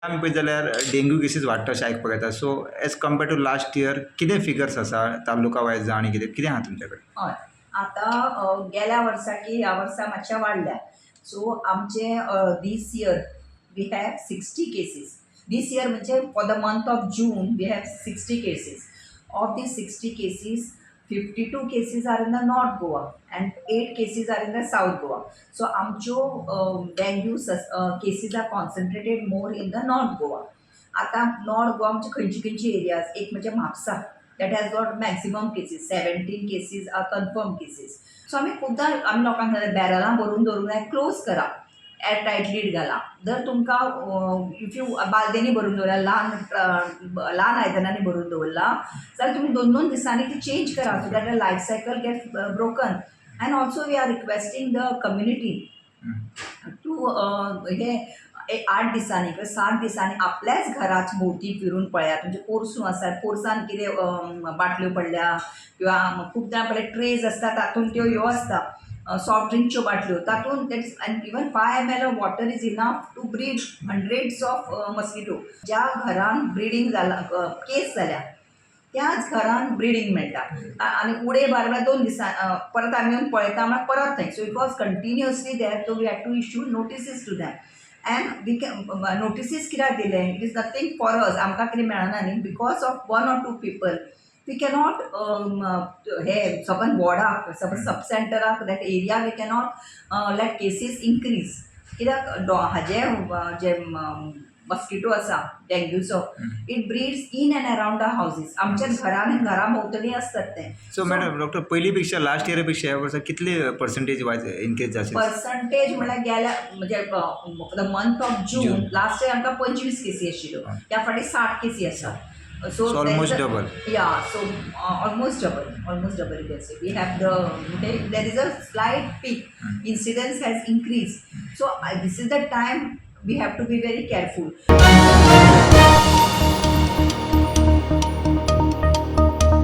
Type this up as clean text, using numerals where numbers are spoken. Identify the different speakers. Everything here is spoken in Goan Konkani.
Speaker 1: आमी पळयत जाल्यार डेंग्यू केसीस वाडटा अशें आयकपाक येता. So as compare to last year कितें फिगर्स आसा तालुका वायज जावं आनी कितें कितें आहा तुमच्या कडेन?
Speaker 2: हय, आतां गेल्या वर्सा की ह्या वर्सा मातशें वाडल्या. सो आमचे this year we have 60 cases. This year म्हणजे for the month of June we have 60 cases. Of the 60 cases, 52 cases are in the North Goa and 8 cases are in the South Goa. So आमच्यो dengue cases are concentrated more in the North Goa. आतां नॉर्थ गोवा म्हणजे खंयची खंयची एरियाज? एक म्हणजे Mapusa, that has got maximum cases. 17 cases are confirm cases. So आमी खुबदां आमी लोकांक सांगता, बॅरलां भरून दवरूंक जाय, क्लोज करा, एर टायट लीड घाला. जर तुमकां if you बालदेनी भरून दवरला, ल्हान ल्हान आयदनांनी भरून दवरला जाल्यार तुमी दोन दोन दिसांनी ती चेंज करा, so that life cycle get broken. And also we are requesting the community to हे एक 8 दिसांनी किंवा 7 दिसांनी आपल्याच घराच भोंवती फिरून पळयात. म्हणजे पोरसूं आसा, पोरसान कितें बाटल्यो पडल्या किंवा खूबदां पळय ट्रेज आसता, तातूंत त्यो ह्यो आसता, सॉफ्ट ड्रिंकच्यो बाटल्यो, तातूंत that is, and even 5 ml of water is enough to breed hundreds of mosquito. ज्या घरान ब्रिडींग जाला, केस जाल्या, त्याच घरान ब्रिडींग मेळटा आनी उडे बारबर 2 दिसां परत आमी येवन पळयता म्हळ्यार परत थंय. So it was continuously there, so we had to issue notices to them. And we can notices कित्याक दिले? It is nothing for us, आमकां कितें मेळना न्ही. Because of one or to people we cannot hey suppose वॉर्डाक, सपोज सब सेंटराक, that area we cannot let cases increase. कित्याक हाजे जे मस्किटो आसा डेंग्यूचो, it breeds in and around the houses. आमच्या घरान, घरा भोंवतणी आसतात ते.
Speaker 1: सो मॅडम, डॉक्टर, पयलीं पेक्षा, लास्ट इयरा पेक्षा ह्या वर्सा कितले पर्संटेज वायज इनक्रीज जाले?
Speaker 2: पर्संटेज म्हळ्यार गेल्या म्हणजे the month of June
Speaker 1: June.
Speaker 2: Last year आमकां 25 केसी आशिल्ल्यो, त्या फाटी 60 केसी आसा. So
Speaker 1: So almost double.
Speaker 2: Yeah, so almost double, almost double you can say. We have the there is a slight peak. Incidence has increased. So this is the time we have to be very careful.